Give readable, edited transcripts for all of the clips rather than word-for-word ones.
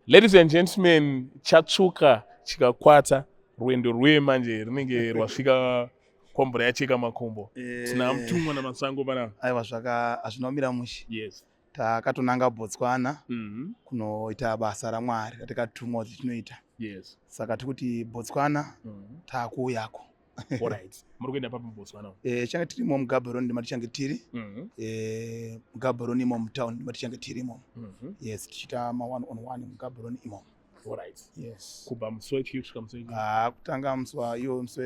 Ladies and gentlemen, chatsvuka chikakwata, rwendo rwuye manje rinenge rwasvika kwamvura yacheka makumbo. Tina Mutumwa naMasango panapa. Aiwa, zvaka hazvina kumira mushe. Takatonanga Botswana kunoita basa raMwari ratakatumwa kuti tinoita. Saka tikuti Botswana taakuuyako. Alright, muri kuenda papi muBotswana? Change tirimo muGaborone, ndima tichange tiri. MuGaborone imo mutown ndima tichange tiri imomo. Yes, tichiita ma one on one muGaborone imomo. Yes. Kubva musi wechii kusvika musi wechii? Ah, kutanga musi wa iwo musi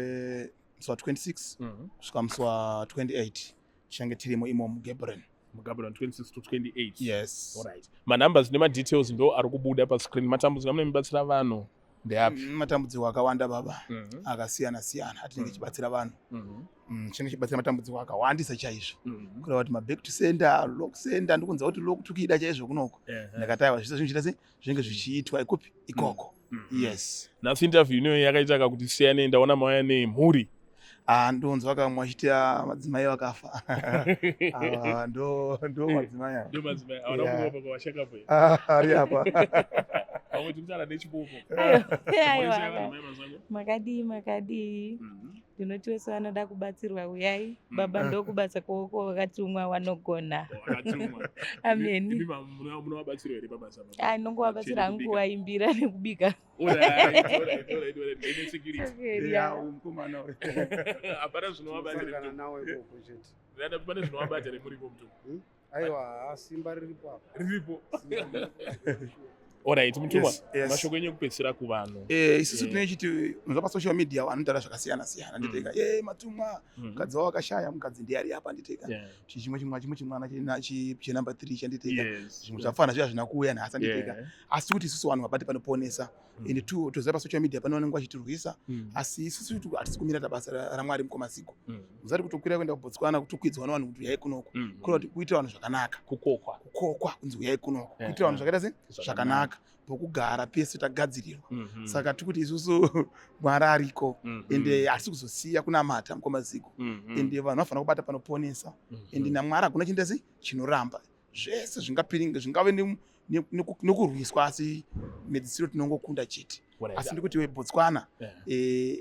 wa 26 kusvika musi wa 28 tichange tirimo imomo muGaborone. MuGaborone, 26 to 28? Yes. Alright, manumbers nemadetails ndo ari kubuda pascreen. Matambudziko amunomibatsira vanhu ndeapi? Matambudziko akawanda, baba, akasiyana siyana atinenge tichibatsira vanhu. Chinenge chibatsira matambudziko akawandisa chaizvo, kureva kuti maback to sender, lock sender, ndikunzwa kuti lock tikuida chaizvo kunoko. Ndakati aiwa, zvese zvinhu sei zvinenge zvichiitwa ikupi ikoko. Yes. Nhasi interview inoyo yakaita kakuti siyanei, ndaona mauya nemhuri. Ah, ndonzwa kamwe achiti, "Ah, madzimai vakafa." Ah, ndo madzimai aya. Ndo madzimai aona. Kuropa kwavashakapo. Ah, ari apa. Vamwe tikutaura nechiboko. Aiwa, makadii, makadii? Ndinoti wese vanoda kubatsirwa, uyai baba, ndokubasa kwoko vakatumwa vanogona. Ameni. Munovabatsirwa here pabasa? Ah, ndinongovabatsira hangu kuwaimbira nekubika. Alright. Security. Okay, Ya, yeah. mukomana uyu. Hapana zvinovabata. Kusangana nawo ikoko chete. Pane zvinovabata here muripo, mutumwa? Aiwa, simba riripo apa. Riripo. Simba riripo. Alright, mutumwa. Yes. Mashoko enyu ekupedzisira kuvanhu. Isusu tinechiti unzwa pasocial media vanotaura zvakasiyana siyana, nditeka ye matumwa mukadzi wavo akashaya, mukadzi ndiye ari apa, nditeka. Chimwe chimwe chimwana chenumber 3 chanditeka, zvimwe zvafana zviya hazvina kuuya nhasi, anditeka. Asi kuti isusu vanhu vabate panoponesa. Ende two, toziva pasocial media pane vanenge vachitirwisa, asi isusu hatisi kumira tabasa raMwari mukomaziko. Muzati kutokwira kuenda kuBotswana, kutokwidzwa nevanhu kuti uyai kunoko, kureva kuti kuitira vanhu zvakanaka. Kukokwa. Kukokwa kunzi uyai kunoko, kuitira vanhu zvakaita se zvakanaka, pokugara pese tagadzirirwa. Saka tikuti isusu Mwari ariko, ende hatisi kuzosiya kunamata mukomaziko. Ende vanhu vanofanira kubata panoponesa. Ende naMwari hakuna chinoita se chinoramba. Zvese zvingapiringa, zvingave nekurwiswa, asi mhedzisiro tinongokunda chete. Asi ndikuti weBotswana,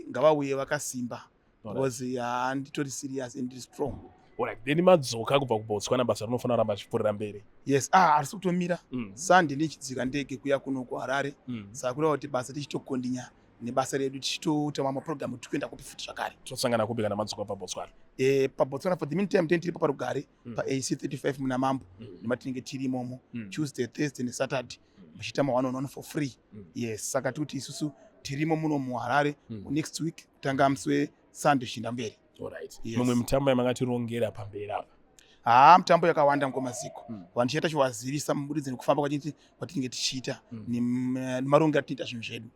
ngavauye vakasimba, because handitori serious and ndiri strong. Alright, then madzoka kubva kuBotswana, basa rinofanira kuramba richipfuurira mberi. Yes, ah, harisi kutomira. Sunday ndichidzika ndege kuya kuno kuHarare. Saka kureva kuti basa tichitokondinya nebasa redu, tichitoita mamwe program, tikuenda kupi futi zvakare. Tosangana kupi kana madzoka paBotswana? PaBotswana, for the meantime teni tiripo paRugare, paAC 35 muna Mambo, nematinenge tiri imomo. Tuesday, Thursday neSaturday muchiita ma one on one for free. Yes, saka tikuti isusu tirimo muno muHarare. Next week kutanga musi weSunday zvichienda mberi. Alright. Yes. Mumwe mitambo yamakatirongera pamberi apa? Haa, mitambo yakawanda mukomaziko. Vanhu tichaita chiwazivisa mubudidze nekufamba kwatinenge tichiita nemarongero atinoita zvinhu zvedu.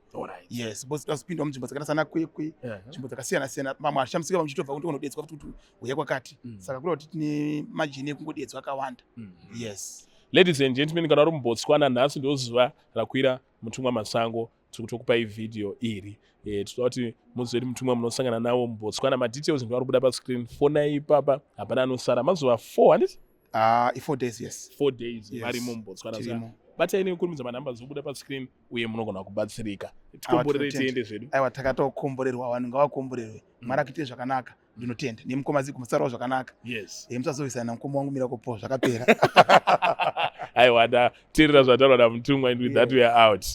Yes, because tazopindawo munzvimbo dzakaita sana Kwekwe, nzvimbo dzakasiyana siyana. Mamwe hatichamisika vamwe chitobva kuti unodetswa futi kuti uya kwakati. Saka kureva kuti tine majini ekungodetswa akawanda. Yes. Ladies and gentlemen, kana uri muBotswana, nhasi ndozuva rakwira Mutumwa Masango. Tiri kutokupai vhidhiyo iri. Tinoda kuti muzive kuti mutumwa munosangana navo muBotswana. Madetails ndo ari kubuda pascreen. Fonai ipapa, hapana anosara. Mazuva 4, handiti? Ah, i4 days, yes. 4 days. Yes. Varimo muBotswana. Saka Tirimo. batai nekukurumidza manhamba dzobuda pascreen uye munogona kubatsirika. Tikomborere. Tinotenda. Tiende zvedu. Aiwa, takatokomborerwa, vanhu ngavakomborerwe. Mwari akuitire zvakanaka. Ndinotenda nemukoma Zigo, musarawo zvakanaka. Musazowisana namukoma wangu Miracle Paul, zvakapera. Aiwa, ndateerera zvataurwa namutumwa, and with that we are out.